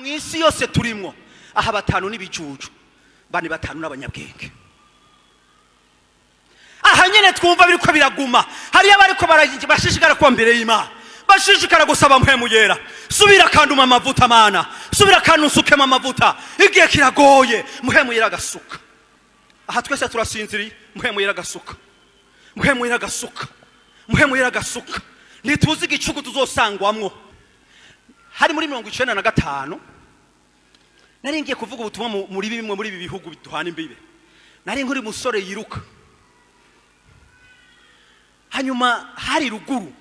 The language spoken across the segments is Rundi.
Mu isi yose turimwo aha, batanu n'ibijuju, bane batanu n'abanyabwenge. Aha nyene twumva biriko biraguma, hariyo abariko bashishikara kuba mbere y'Imana, bashishikara gusaba Mpwemu Yera: "Subira kandi umpa amavuta, Mana, subira kandi unsukemo amavuta, igihe kiragoye." Mpwemu Yera agasuka. Aha twese turasinziriye, Mpwemu Yera agasuka, Mpwemu Yera agasuka, Mpwemu Yera agasuka. Ntituzi igicuku tuzosangwamwo. Hari muri 95, nari ngiye kuvuga ubutumwa muri bimwe muri ibi bihugu biduhana imbibe. Nari nkuri musore yiruka, hanyuma hari ruguru,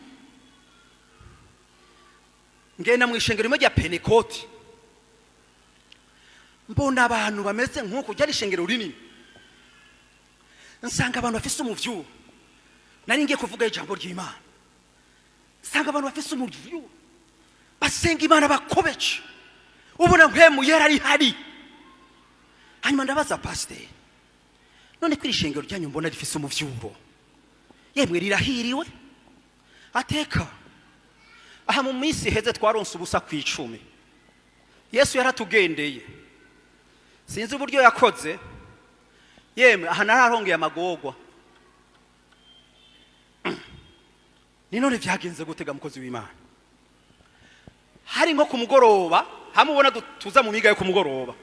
ngenda mu ishengero rimwe rya Pentekoti, mbona abantu bameze nk'uko. Ryari ishengero rinini, nsanga abantu bafise umuvyuro. Nari ngiye kuvuga ijambo ry'Imana, nsanga abantu bafise umuvyuro, basenga Imana bakobeje, ubona Mpwemu Yera ari hari. Hanyuma ndabaza pasiteri: "None ko iri shengero ryanyu mbona rifise umuvyuro, yemwe rirahiriwe?" Ateka aha mu minsi iheze twaronse ubusa ku 10. Yesu yaratugendeye, sinzi uburyo yakoze. Yemwe aha nararongeye amagorwa. Ni none vyagenze gutega, mukozi w'Imana? Hari nko ku mugoroba, hamwe ubona tuza mu miga yo ku mugoroba,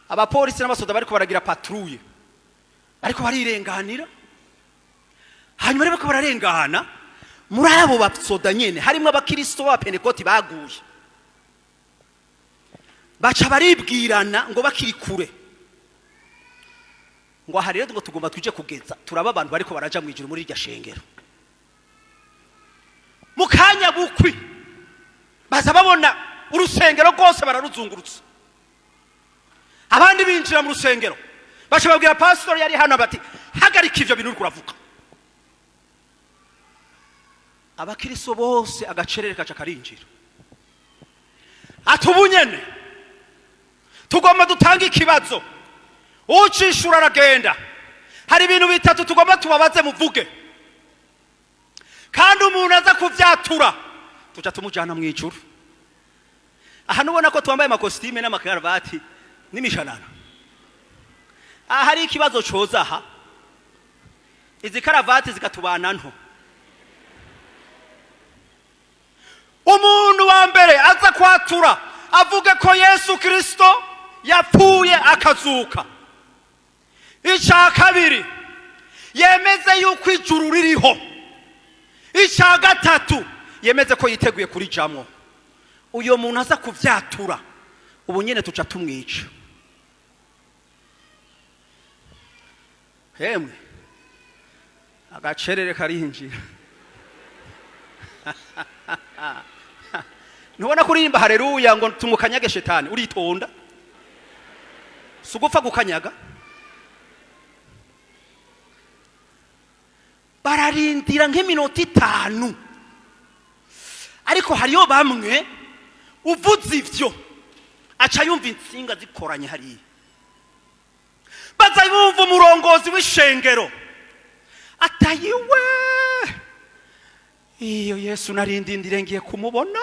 abapolisi n'abasoda bariko baragira patrouille, bariko barirenganira. Hanyuma rero bariko bararengana, muri abo basoda nyene harimwo abakristo b'abapentekoti baguye. Baca baribwirana ngo bakiri kure ngo: "Aha rero ngo tugomba tuje kugeza turaba abantu bariko baraja mu ijuru muri irya shengero." Mu kanya bukwi baza babona urusengero rwose bararuzungurutse, abandi binjira mu rusengero. Baca babwira pasitori yari hano bati: "Hagarika ivyo bintu uriko uravuga." Abakristo bose agacerere kaca karinjira. Ati: "Ubu nyene tugomba dutange ikibazo, ucishura aragenda. Hari ibintu bitatu tugomba tubabaze, muvuge, kandi umuntu aza kuvyatura tuca tumujana mu ijuru." Aha nubona ko twambaye amakositime n'amakaravati n'imishanana. Aha hari ikibazo coza aha, izi karavati zikatubana nto. Umuntu wa mbere aza kwatura avuge ko Yesu Kristo yapfuye akazuka. Icya kabiri, yemeze yuko ijuru ririho. Icya gatatu, yemeze ko yiteguye kurijamwo. Uyo muntu aza kuvyatura ubu nyene tuca tumwica. Hemwe agacerere karinjira. Ntubona kuririmba haleluya ngo tumukanyage shetani? Uritonda, si ugupfa gukanyaga. Bararindira nk'iminota 5, ariko hariyo bamwe uvuze ivyo aca yumva insinga zikoranye hariya. Baza bumva umurongozi w'ishengero atayiwe: "Iyo Yesu narindindire ngiye kumubona."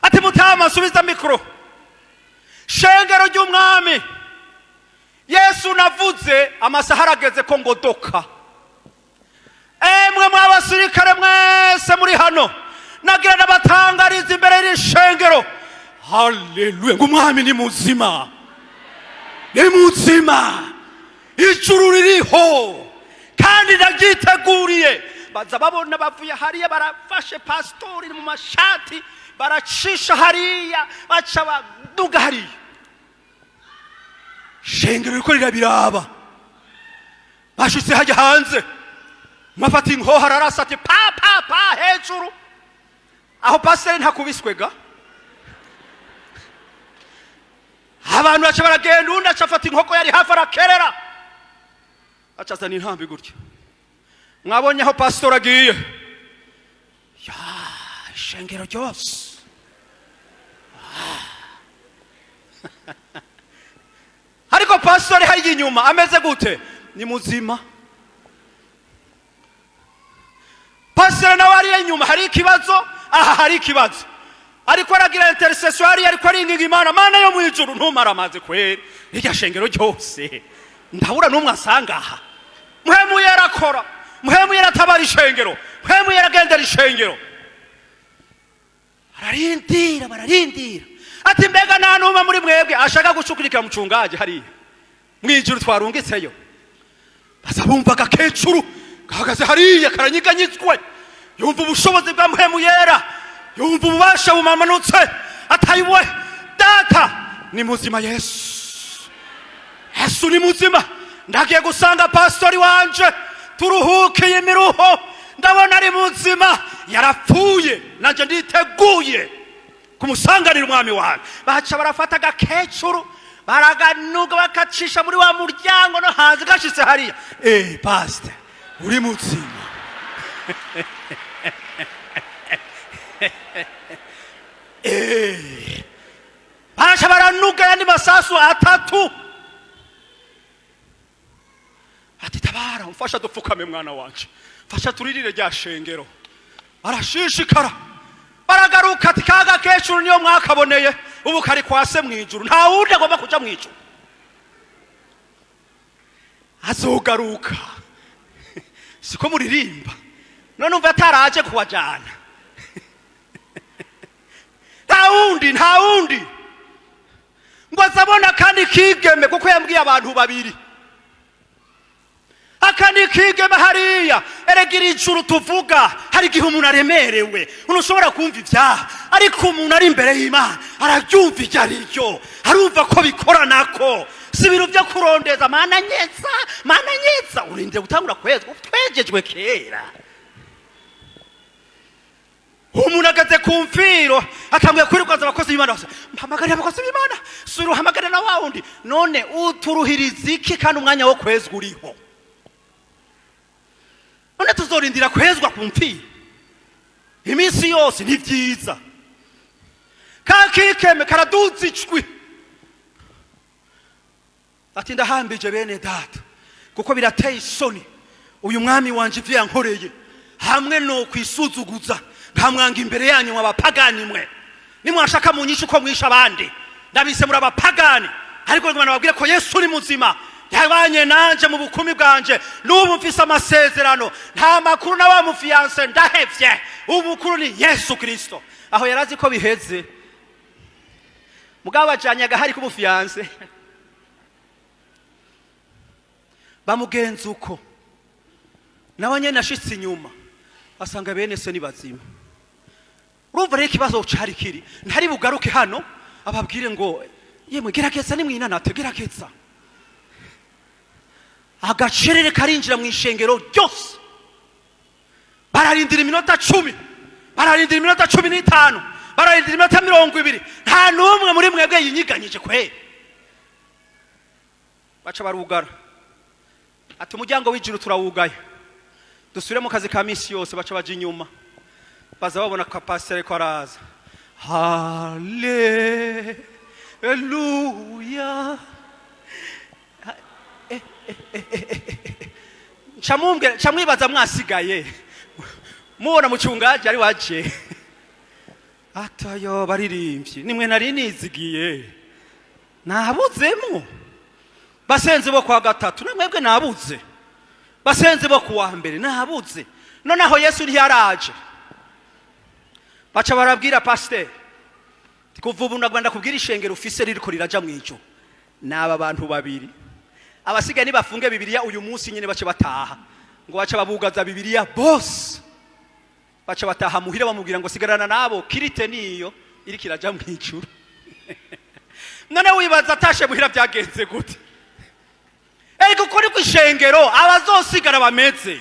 Ati: "Mutama, subiza mikoro. Shengero ry'Umwami Yesu, navuze amasaha arageze ko ngodoka. Emwe mw'abasirikare mwese muri hano, nagira n'abatangariza imbere y'iri shengero, haleluya, ngo Umwami ni muzima, ni muzima, ijuru ririho kandi ndabyiteguriye." Baza babona bavuye hariya, barafashe pasitori mu mashati, baracisha hariya, baca baduga hariya. Shengero riko rirabiraba. Bashitse hajya hanze, mafata inkoho, ararasa ati: "Pa pa pa!" Hejuru aho pasiteri ntakubiswe ga. Abantu baca baragenda, undi aca afata inkoko yari hafi, arakerera, aca azana intambi gutya: "Mwabonye aho pasitori agiye?" Ya ishengero ryose. Ariko pasitori hariya inyuma ameze gute? Ni muzima. Pasiteri nawe hariya inyuma hari ikibazo, aha hari ikibazo. Ariko Ariko aragira intercession hariya, ariko aringinga Imana: "Mana yo mu ijuru, ntumara amazi kweri, irya shengero ryose ndabura n'umwe asanga aha." Mpwemu Yera arakora, Mpwemu Yera atabara ishengero, Mpwemu Yera agendera ishengero. Ararindira, bararindira, ati: "Mbega nta n'umwe muri mwebwe ashaka gucukurikira mucungaje hariya mu ijuru twarungitseyo?" Baza bumva agakecuru gahagaze hariya karanyiganyizwe, yumva ubushobozi bwa Mpwemu Yera, yumva ububasha bumamanutse, atayiwe: "Data ni muzima, Yesu, Yesu ni muzima. Ndagiye gusanga pasitori wanje turuhukiye imiruho. Ndabona ari muzima, yarapfuye, nanjye nditeguye kumusanganira umwami wanjye." Baca barafata agakecuru, baraganuga, bakacisha muri wa muryango no hanze. Gashitse hariya: "Eh, pasite, uri muzima." Baraca baranuga yandi masasu atatu, ati: "Tabara, mfasha dupfukame, mwana wanje, mfasha turirire rya shengero." Barashishikara, baragaruka, ati: "Kaga kecuru niyo mwakaboneye, ubu kari kwase mu ijuru, nta wundi agomba kuja mu ijuru, azogaruka." Siko muririmba none? Umva, ataraje kuwajana, nta wundi, nta wundi. Ngo azabona kandi kigeme, kuko yambwiye abantu babiri, akandi kigeme hariya. Erega iri juru tuvuga, hari igihe umuntu aremerewe, ushobora kumva ibyaha, ariko umuntu ari imbere y'Imana arabyumva ibyo ari byo, arumva ko bikoranako. Si ibintu byo kurondeza: "Mana nyeza, Mana nyeza." Urindire gutangura kwezwa? Twejejwe kera. Umuntu ageze ku mfiro, atanguye kwirirwaza abakozi b'Imana bose: "Mpamagarira abakozi b'Imana, sura uhamagare na wa wundi." None uturuhiriza iki kandi umwanya wo kwezwa uriho? None tuzorindira kwezwa ku mfiro iminsi yose? Ni byiza. Ka kikeme karaduza icwi, ati: "Ndahambije bene data, kuko birateye isoni uyu mwami wanje ivyo yankoreye, hamwe no kwisuzuguza nkamwanga imbere yanyu abapagani mwe. Nimwashaka munyishe uko mwishe abandi, ndabise muri abapagani, ariko ngo nababwire ko Yesu uri muzima, yabanye nanje mu bukumi bwanje, n'ubu mfise amasezerano. Nta makuru na wa mufiancé, ndahevye, umukuru ni Yesu Kristo." Aho yarazi ko biheze, mugabo bajanye agahari k'umufiancé, bamugenza uko. Nawe nyene ashitse inyuma, asanga bene se ni bazima. Urumva rero ikibazo cari kiri, ntari bugaruke hano ababwire ngo: "Yemwe, gerageza, nimwinanate, gerageza." Agacerere karinjira mu ishengero ryose. Bararindira iminota 10, bararindira iminota 15, bararindira iminota 20, nta n'umwe muri mwebwe yinyiganyije kweri. Baca barugara, ati: "Umuryango w'ijuru turawugaye, dusubire mu kazi ka misi yose." Baca baja inyuma, baza babona ka pasiteri ko araza: "Haleluya." Nca mwibaza, mwasigaye mubona mucungaje ari waje, atayo baririmbyi nimwe nari nizigiye, nabuzemo basenze bo kwa gatatu, namwebwe nabuze basenze bo kuwa mbere, nabuze. Noneho Yesu ntiyaraje. Baca barabwira pasiteri: "Kuva ubu ndagomba kubwira ishengero ufise ririko riraja mu ijuru n'aba bantu babiri, abasigaye nibafunge Bibiliya uyu munsi nyine bace bataha." Ngo baca babugaza Bibiliya bose, baca bataha muhira, bamubwira ngo: "Sigarana nabo, kirite niyo iriko iraja mu ijuru." None wibaza atashe muhira byagenze gute? Erega ukuri kw'ishengero abazosigara bameze.